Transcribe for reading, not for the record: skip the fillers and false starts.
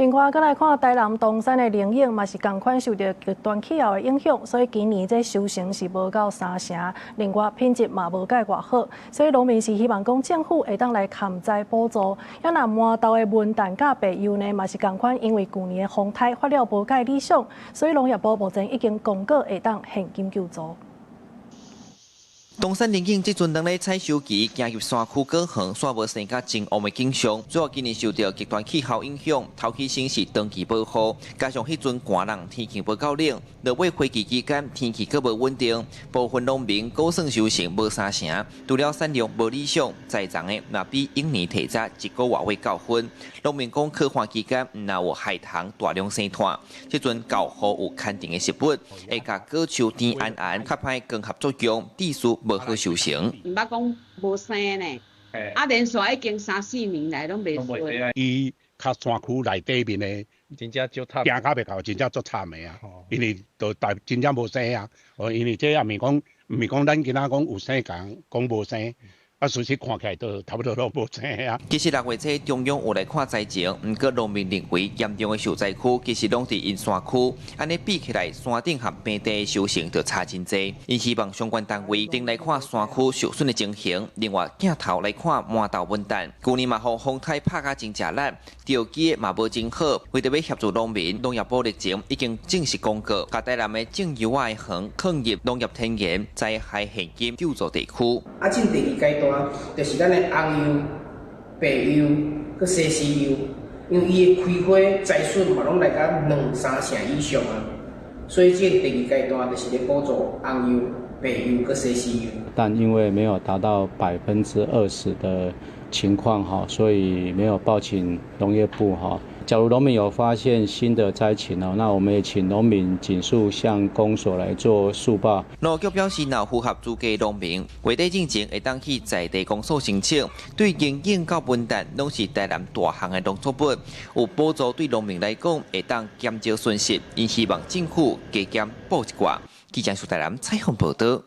另外，閣來看台南冬山的龍眼嘛是仝款受著極端氣候的影響，所以今年這收成是無夠三成，另外品質嘛無蓋偌好，所以農民是希望講政府會當來勘災補助。啊，若麻豆的文旦佮白柚呢，嘛是仝款，因為舊年的風颱發了無蓋理想，所以農業部目前已經公告會當現金救助。冬山龍眼這陣當咧採收期，行入山區果園，煞無生甲真旺的景象。主要今年受著極端氣候影響，頭起先是長期無雨，加上彼陣寒冷天氣無夠冷，落尾花期期間天氣閣無穩定，部分農民估算收成無三成，除了產量無理想，栽種的嘛比往年提早一個外月到分。農民講，渴旱期間毋若有害蟲大量生湠，這陣厚雨有牽甜的食物，會共果樹甜絚絚，較歹光合作用，致使無好收成。毋捌講無生呢，啊，連續已經三四年來攏袂出。伊較山區內底面的，真正足慘，行較袂到，真正足慘的啊！因為都大真正無生啊，哦，因為這也毋是講，毋是講咱今仔講有生仝，講無生。啊，事實看起來都差不多攏無生啊。其實6月初中央有來看災情，毋過農民認為嚴重的受災區其實攏佇𪜶山區，按呢比起來，山頂和平地的收成就差真濟。𪜶希望相關單位定來看山區受損的情形，另外鏡頭來看麻豆文旦，舊年嘛予風颱拍甲真食力，釣機嘛無真好，為著欲協助農民，農業部日前已經正式公告，共台南的種柚仔的園囥入農業天然災害現金救助地區。啊，進第二階段，就是咱的紅柚、白柚、閣西施柚，因為伊的開花災損嘛，攏來到兩三成以上啊，所以這個第二階段就是咧補助紅柚、白柚閣西施柚。但因為沒有達到20%的情況哈，所以沒有報請農業部哈。假如農民有發現新的災情哦，那我們也請農民盡速向公所來做速報。農局表示，若符合資格農民，月底進前會當去在地公所申請。對龍眼佮文旦，攏是台南大項的農作物，有補助對農民來講會當減少損失。𪜶希望政府加減補一寡。記者蘇台南採訪報道。